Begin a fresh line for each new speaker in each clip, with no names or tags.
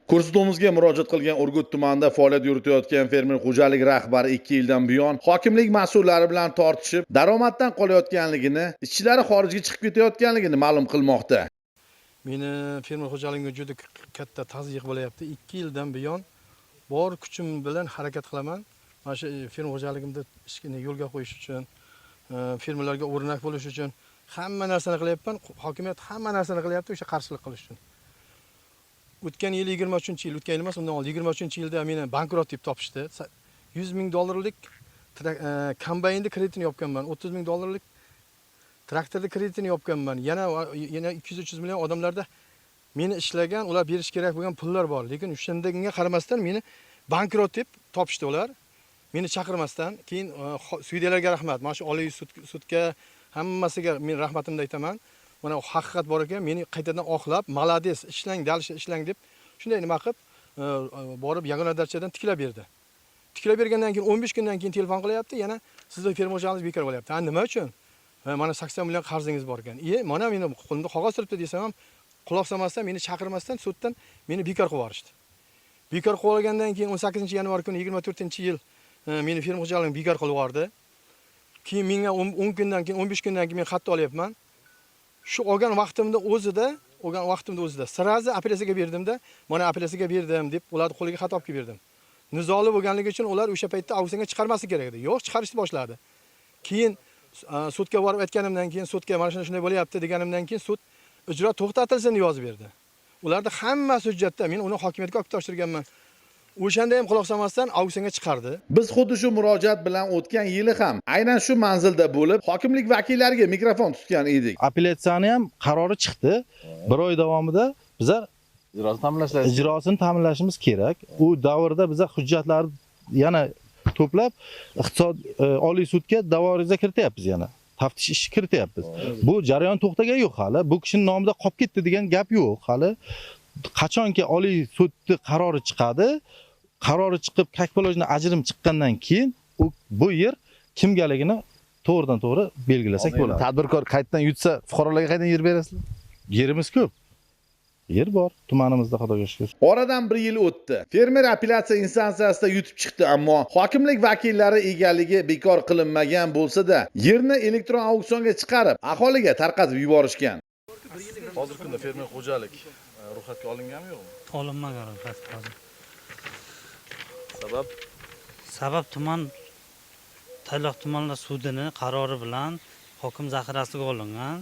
Ko'rsatuvimizga murojaat qilgan Urgut tumanida faoliyat yuritayotgan fermer xo'jalik rahbari 2 yildan buyon hokimlik mas'ullari bilan tortishib, daromaddan qolayotganligini, ishchilari xorijga chiqib ketayotganligini ma'lum qilmoqda.
Meni fermer xo'jaligimga juda katta tazyiq bo'lyapti. 2 yildan buyon bor kuchim bilan harakat qilaman. Mana shu fermer xo'jaligimda ishni yo'lga qo'yish uchun, fermerlarga o'rnak bo'lish uchun hamma narsani qilyapman. Hokimiyat hamma narsani qilyapti o'sha qarshilik qilish uchun. O'tgan yil 23-yil, o'tgan yil emas, undan oldin 23-yilda meni bankrot deb topishdi. 100 ming dollarlik kombaynni kreditini yopganman, 30 ming dollarlik traktorni kreditini yopganman. Yana 200-300 million odamlarda meni ishlagan, ular berish kerak bo'lgan pullar bor. Lekin o'shandagiga qaramasdan meni bankrot deb topishdi ular. Meni chaqirmasdan keyin sudyalarga rahmat. Mana shu oliy sudga hammasiga men rahmatimni aytaman. Mana haqiqat bor ekan, meni qaytadan oqlab, молодец, ishlang, дальше ishlang deb shunday nima qilib, borib yagona darchadan tiklab berdi. Tiklab bergandan keyin 15 kundan keyin telefon qilyapti, yana sizni fermer xo'jaligingiz bekor bo'lyapti. Ha, nima uchun? Ha, mana 80 million qarzingiz bor ekan. Iye, mana meni qo'limda qog'oz turibdi desam ham quloq solmasdan, meni chaqirmasdan suddan meni bekor qilib yuborishdi. Bekor qilib olgandan keyin 18 yanvar kuni 24-yil meni fermer xo'jaligimni bekor qilib yubordi. Keyin menga 10 kundan keyin, 15 kundan keyin men xat olyapman. Shu olgan vaqtimda o'zida сразу apellyatsiyaga berdimda, mana apellyatsiyaga berdim deb ularni qo'liga xat olib kelib berdim. Nizoli bo'lganligi uchun ular o'sha paytda auksionga chiqarmasligi kerak edi. Yo'q, chiqarishni boshladi. Keyin sudga borib aytganimdan keyin, sudga mana shunday shunday bo'lyapti deganimdan keyin sud ijro to'xtatilsin deb yozib berdi. Ularda hammasi hujjatda, men uni hokimiyatga olib topshirganman. O'shanda ham quloq solmasdan auksionga chiqardi.
Biz xuddi shu murojaat bilan o'tgan yili ham aynan shu manzilda bo'lib, hokimlik vakillariga mikrofon tutgan edik.
Apellyatsiyani ham qarori chiqdi. Bir oy davomida bizlar
ijrosini ta'minlash
ijrosini ta'minlashimiz kerak. U davrda biza hujjatlarni yana to'plab iqtisod oliy sudga da'vo ariza kirityapmiz yana. Taftish ishi kirityapmiz. Bu jarayon to'xtagani yo'q hali. Bu kishining nomida qolib ketdi degan gap yo'q hali. Qachonki oliy sudni qarori chiqadi, qarori chiqib, как положено ajrim chiqqandan keyin u bu yer kimgaligini to'g'ridan to'g'ri belgilasak bo'ladi.
Tadbirkor qaytadan yutsa, fuqarolarga qaytadan yer berasizlar?
Yerimiz ko'p. Yer bor tumanimizda, Xudoga shukur.
Oradan bir yil o'tdi. Fermer apellyatsiya instansiyasida yutib chiqdi, ammo hokimlik vakillari egaligi bekor qilinmagan bo'lsa-da, yerni elektron auksionga chiqarib, aholiga tarqatib yuborishgan.
Hozirgi kunda fermer xo'jalik ro'yxatga olinganmi, yo'qmi?
Olinmagan ro'yxatga hozir.
Sabab?
Sabab tuman, Tayloq tumanlar sudini qarori bilan hokim zaxirasiga olingan.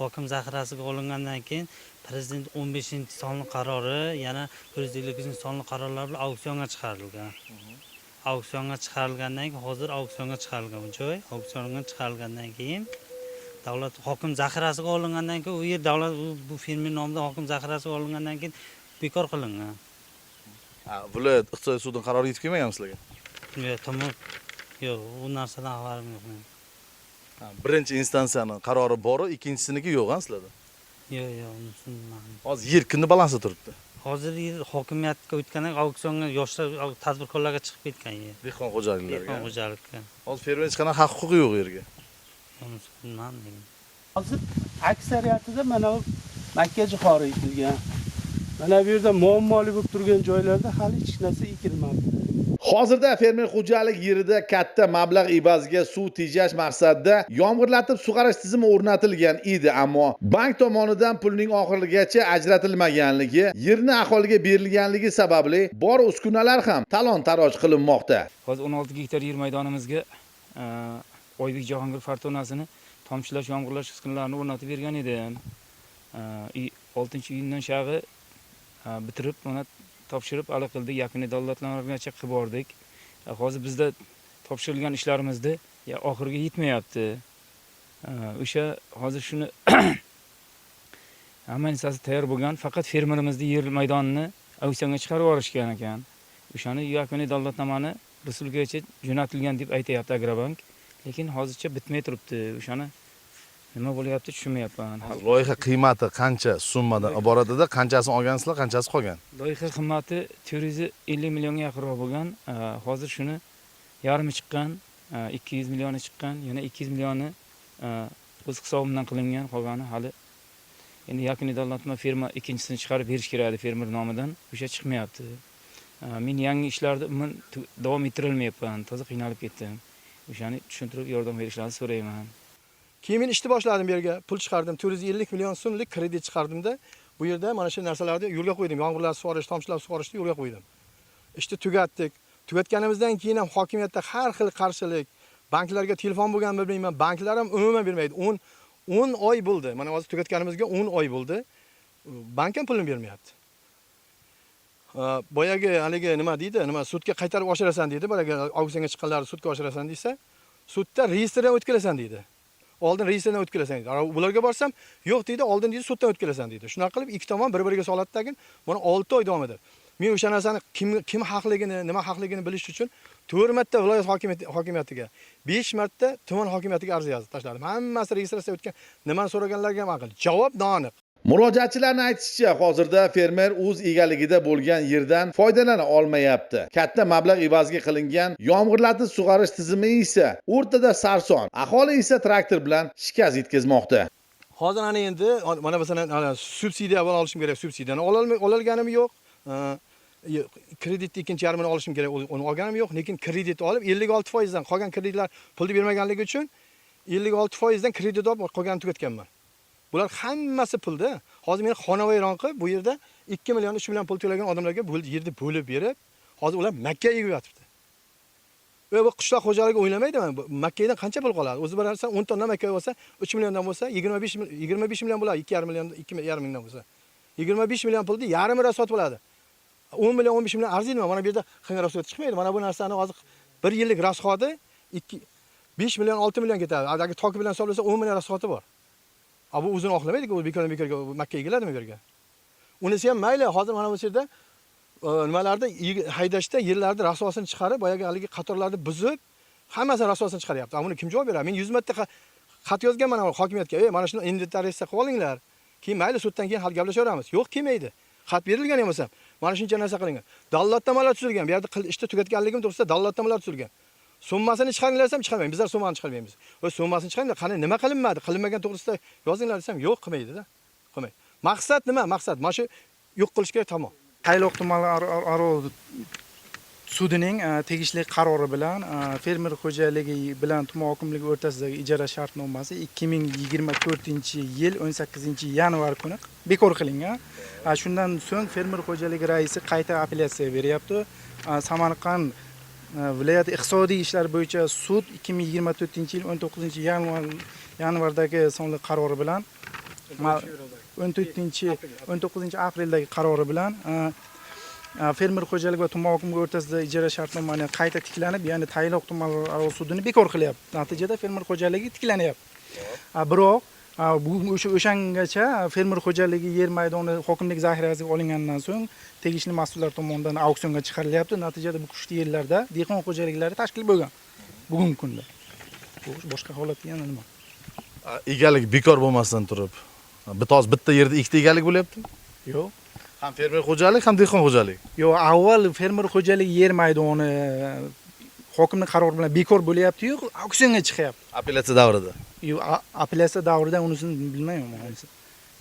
Hokim zaxirasiga olingandan keyin prezident 15 sonli qarori, yana 152 sonli qarorlar bilan auksionga chiqarilgan. Auksionga chiqarilgandan keyin, hozir auksionga chiqarilgan bu joy, auksionga chiqarilgandan keyin davlat hokim zaxirasiga olingandan keyin u yer davlat bu fermer nomida hokim zaxirasiga olingandan keyin bekor qilingan.
Ha, viloyat iqtisodiy sudining qarori yetib kelmaganmi sizlarga?
Yo'q, tuman, yo'q, u narsadan xabarim yo'q meni.
Ha, birinchi instansiyaning qarori boru, ikkinchisiniki yo'q, ha, sizlarda?
Yo'q, unisini bilmadim.
Hozir yer kimni balansida turibdi?
Hozir yer hokimiyatga o'tgandan auksionga yoshlar, tadbirkorlarga chiqib ketgan yer.
Dehqon xo'jaliklarga.
Dehqon xo'jalikka.
Hozir fermer hech qanaqa haq huquqi yo'q yerga.
Unisini bilmadim lekin.
Hozir aksariyatida mana bu makkajo'xori ekilgan. Mana bu yerda muammoli bo'lib turgan joylarda hali hech narsa ekilmabdi.
Hozirda fermer xo'jalik yerida katta mablag' evaziga suv tejash maqsadida yomg'irlatib sug'orish tizimi o'rnatilgan edi, ammo bank tomonidan pulning oxirigacha ajratilmaganligi, yerni aholiga berilganligi sababli bor uskunalar ham talon-taroj qilinmoqda.
Hozir 16 gektar yer maydonimizga Oybek Jahongir Fortunasini tomchilash, yomg'irlash uskunalarini o'rnatib bergan edim. 6 iyundan shag'i bitirib, mana topshirib aloqa qildik, yakuniy dalolatnomalargacha qilib bordik. Hozir bizda topshirilgan ishlarimizni ya oxiriga yetmayapti. O'sha hozir shuni hamma narsasi tayyor bo'lgan, faqat fermerimizni yer maydonini auksionga chiqarib yuborishgan ekan. O'shani yakuniy dalolatnomani respublikagacha jo'natilgan deb aytyapti Agrobank. Lekin hozircha bitmay turibdi. O'shani nima bo'lyapti, tushunmayapman.
Loyiha qiymati qancha summadan iborat edi? Qanchasini olgansizlar, qanchasi qolgan?
Loyiha qiymati 450 millionga yaqinroq bo'lgan. Hozir shuni yarmi chiqqan, 200 millioni chiqqan, yana 200 millioni o'z hisobimdan qilingan, qolgani hali Endi yakuniy dalolatnoma ferma ikkinchisini chiqarib berish kerak edi fermer nomidan. O'sha chiqmayapti. Men yangi ishlarni umuman davom ettirolmayapman. Toza qiynalib ketdim. O'shani tushuntirib yordam berishlarini so'rayman.
Keyin men ishni boshladim bu yerga, pul chiqardim, 450 million so'mlik kredit chiqardimda, bu yerda mana shu narsalarni yo'lga qo'ydim. Yomg'irlar sug'orish, tomchilar sug'orishni yo'lga qo'ydim. Ishni tugatdik. Tugatganimizdan keyin ham hokimiyatda har xil qarshilik, banklarga telefon bo'lgan bilmayman, banklar ham umuman bermaydi. 10 oy bo'ldi. Mana hozir tugatganimizga 10 oy bo'ldi. Bank ham pulini bermayapti. Boyagi haligi nima deydi, nima sudga qaytarib oshirasan deydi, boyagi auksionga chiqqanlarni sudga oshirasan desa, sudda reyestrdan o'tkazasan deydi. Oldin reyestrdan o'tkazasan deydi. Bularga borsam, yo'q deydi, oldin deydi suddan o'tkazasan deydi. Shunaqa qilib ikki tomon bir-biriga soladi dagin, mana 6 oy davom etadi. Men o'sha narsani kim haqligini, nima haqligini bilish uchun 4 marta viloyat hokimiyatiga, 5 marta tuman hokimiyatiga arza yozib tashladim. Hammasi reyestratsiya o'tgan, nimani so'raganlarga ham aql. Javob noaniq.
Murojaatchilarning aytishicha, hozirda fermer o'z egaligida bo'lgan yerdan foydalana olmayapti. Katta mablag' evaziga qilingan yomg'irlatib sug'orish tizimi esa o'rtada sarson. Aholi esa traktor bilan shikast yetkazmoqda.
Hozir ana endi mana masalan ana subsidiya avval olishim kerak, subsidiyani ololganim yo'q. Kreditni ikkinchi yarmini olishim kerak, uni olganim yo'q, lekin kredit olib 56% dan qolgan kreditlar pulni bermaganligi uchun 56% dan kredit olib qolganini tugatganman. Bular hammasi pulda. Hozir meni xonavayron qilib bu yerda 2 million, 3 million pul to'lagan odamlarga bu yerni bo'lib berib, hozir ular makka egib yotibdi. Bu qishloq xo'jaligi o'ylamaydi, makkadan qancha pul qoladi? O'zi bir narsa 10 tonna makka bo'lsa, 3 milliondan bo'lsa, 25 million bo'ladi, ikki yarim million, ikki yarim mingdan bo'lsa. 25 million pulni yarmi rasot bo'ladi. 10 million, 15 million arziydimi? Mana bu yerda xinga rasot chiqmaydi. Mana bu narsani hozir 1 yillik rasxodi 5 million, 6 million ketadi. Agar toki bilan hisoblasa 10 million rasxodi bor. A bu o'zini oqlamaydi-ku, u bekordan bekorga makka egiladimi bu yerga? Unisi ham mayli, hozir mana bu yerda nimalarda haydashda yerlarda rasosini chiqarib, boyagi haligi qatorlarni buzib, hammasi rasosini chiqaryapti. Buni kim javob beradi? Men 100 marta xat yozganman hokimiyatga. Ey, mana shuni inventarizatsiya qilib olinglar. Keyin mayli suddan keyin hal gaplashaveramiz. Yo'q, kelmaydi. Xat berilgan ham bo'lsa, mana shuncha narsa qilingan. Dalolatnomalar tuzilgan. Bu yerda ishni tugatganligim to'g'risida dalolatnomalar tuzilgan. Summasini chiqaringlar desam chiqarmaymiz. Bizlar summani chiqarmaymiz. O'z summasini chiqaringlar, qani nima qilinmadi? Qilinmagan to'g'risida yozinglar desam, yo'q qilmaydi-da. Qilmaydi. Maqsad nima? Maqsad mana shu yo'q qilish kerak, tamom.
Tayloq tumanaro sudining tegishli qarori bilan fermer xo'jaligi bilan tuman hokimligi o'rtasidagi ijara shartnomasi 2024-yil 18 yanvar kuni bekor qilingan. Shundan so'ng fermer xo'jaligi raisi qayta apellyatsiya beryapti. Samarqand viloyat iqtisodiy ishlar bo'yicha sud 2024-yil 19 yanvardagi sonli qarori bilan 14 19 apreldagi qarori bilan fermer xo'jaligi va tuman hokimligi o'rtasida ijara shartnomani qayta tiklanib, ya'ni Tayloq tumanaro sudini bekor qilyapti. Natijada fermer xo'jaligi tiklanyapti. Biroq bu o'shangacha fermer xo'jaligi yer maydoni hokimlik zaxirasiga olingandan so'ng tegishli mas'ullar tomonidan auksionga chiqarilyapti. Natijada bu kuchli yerlarda dehqon xo'jaliklari tashkil bo'lgan bugungi kunda. Bu boshqa holat yana nima?
Egalik bekor bo'lmasdan turib, bitta yerda ikkita egalik bo'lyapti?
Yo'q.
Ham fermer xo'jalik, ham dehqon xo'jalik.
Yo'q, avval fermer xo'jaligi yer maydoni hokimlik qarori bilan bekor bo'lyapti-yu, auksionga chiqyapti.
Apellyatsiya davrida.
Yo'q, apellyatsiya davrida unisini bilmayman unisi.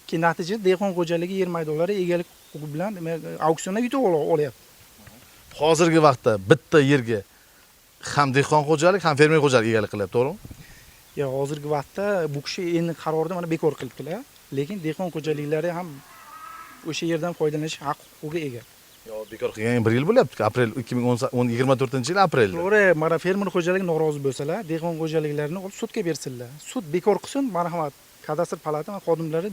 Keyin natijada dehqon xo'jaligi yer maydonlari egalik huquqi bilan demak, auksionda yutib olyapti.
Hozirgi vaqtda bitta yerga ham dehqon xo'jalik, ham fermer xo'jalik egalik qilyapti, to'g'rimi?
Yo'q, hozirgi vaqtda bu kishi endi qarorda mana bekor qilibdilar, lekin dehqon xo'jaliklari ham o'sha yerdan foydalanish haq huquqiga ega.
Yo'q, bekor qilgan 1 yil bo'lyapti. Aprel 2024-yil aprelda.
To'g'ri, mana fermer xo'jaligi norozi bo'lsalar, dehqon xo'jaliklarini olib sudga bersinlar. Sud bekor qilsin, marhamat. Kadastr palata xodimlari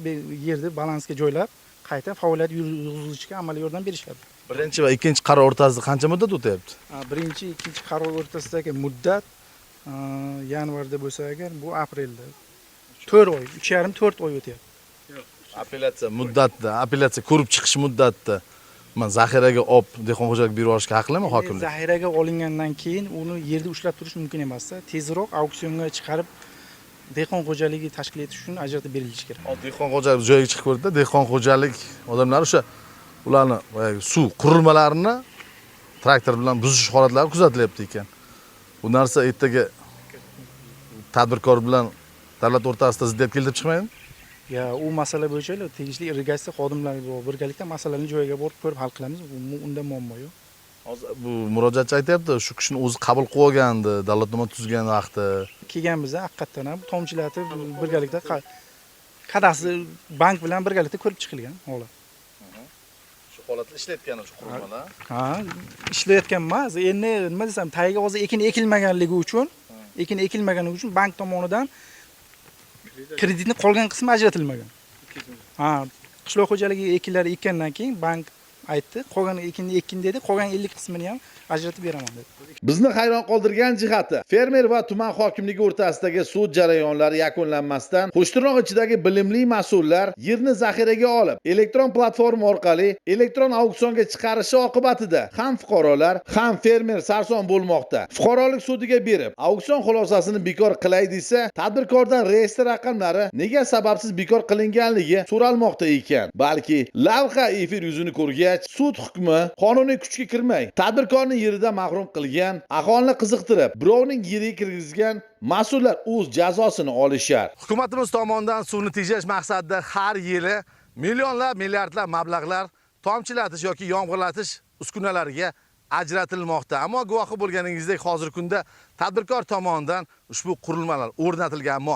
yerni balansga joylab, qayta faoliyat yurg'izishga amaliy yordam berishadi.
Birinchi va ikkinchi qaror o'rtasida qancha muddat o'tyapti?
Birinchi, ikkinchi qaror o'rtasidagi muddat yanvarda bo'lsa agar, bu aprelda. 4 oy, 3,5-4 oy o'tyapti.
Apellyatsiya muddatida, apellyatsiya ko'rib chiqish muddatida man zaxiraga olib dehqon xo'jalik berib yuborishga haqlimi hokimlik?
Zaxiraga olingandan keyin uni yerda ushlab turish mumkin emasda. Tezroq auksionga chiqarib dehqon xo'jaligi tashkil etish uchun ajratib berilishi kerak.
Hozir dehqon xo'jalik joyiga chiqib ko'rdida, dehqon xo'jalik odamlari o'sha ularni boyagi suv qurilmalarini traktor bilan buzish holatlari kuzatilyapti ekan. Bu narsa ertaga tadbirkor bilan davlat o'rtasida ziddiyat keltirib chiqmaydimi?
Ya, u masala bo'yicha tegishli irrigatsiya xodimlari bilan birgalikda masalani joyiga borib ko'rib hal qilamiz. Unda muammo yo'q.
Hozir bu murojaatchi aytyapti, shu kishini o'zi qabul qilib olgandi, dalolatnoma tuzgan vaqti.
Kelganmiz haqiqatdan ham tomchilatib birgalikda kadastr bank bilan birgalikda ko'rib chiqilgan holat.
Shu holatda ishlayotgan shu qurilmalar.
Ha, ishlayotgan emas. Endi nima desam, tagiga hozir ekin ekilmaganligi uchun, ekin ekilmaganligi uchun bank tomonidan kreditni qolgan qismi ajratilmagan. Ha, qishloq xo'jaligi ekinlari ekkandan keyin bank aytdi, qolgan ekinni ekkin dedi, qolgan 50 qismini ham ajratib beraman dedi.
Bizni hayron qoldirgan jihati, fermer va tuman hokimligi o'rtasidagi sud jarayonlari yakunlanmasdan, Qo'shtirnoq ichidagi bilimli mas'ullar yerni zaxiraga olib, elektron platforma orqali elektron auksionga chiqarishi oqibatida ham fuqarolar, ham fermer sarson bo'lmoqda. Fuqarolik sudiga berib, auksion xulosasini bekor qilay desa, tadbirkordan reyestr raqamlari nega sababsiz bekor qilinganligi so'ralmoqda ekan. Balki lavha efir yuzini ko'rgach, sud hukmi qonuniy kuchga kirmay, tadbirkorni yeridan mahrum qilgan, aholini qiziqtirib, birovning yeriga kirgizgan mas'ullar o'z jazosini olishar.
Hukumatimiz tomonidan suvni tejash maqsadida har yili millionlab, milliardlab mablag'lar tomchilatish yoki yomg'irlatish uskunalariga ajratilmoqda. Ammo guvohi bo'lganingizdek, hozirgi kunda tadbirkor tomonidan ushbu qurilmalar o'rnatilgan, ammo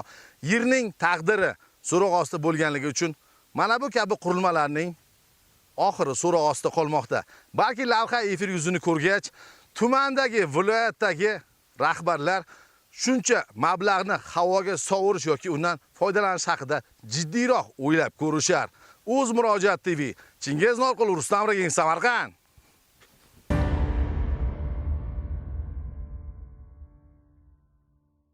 yerning taqdiri so'roq ostida bo'lganligi uchun mana bu kabi qurilmalarning oxiri so'roq ostida qolmoqda. Balki lavha efir yuzini ko'rgach, tumandagi, viloyatdagi rahbarlar shuncha mablag'ni havoga sovurish yoki undan foydalanish haqida jiddiyroq o'ylab ko'rishar. O'z Murojaat TV, Chingiz Norqul, Rustam Ragin, Samarqand.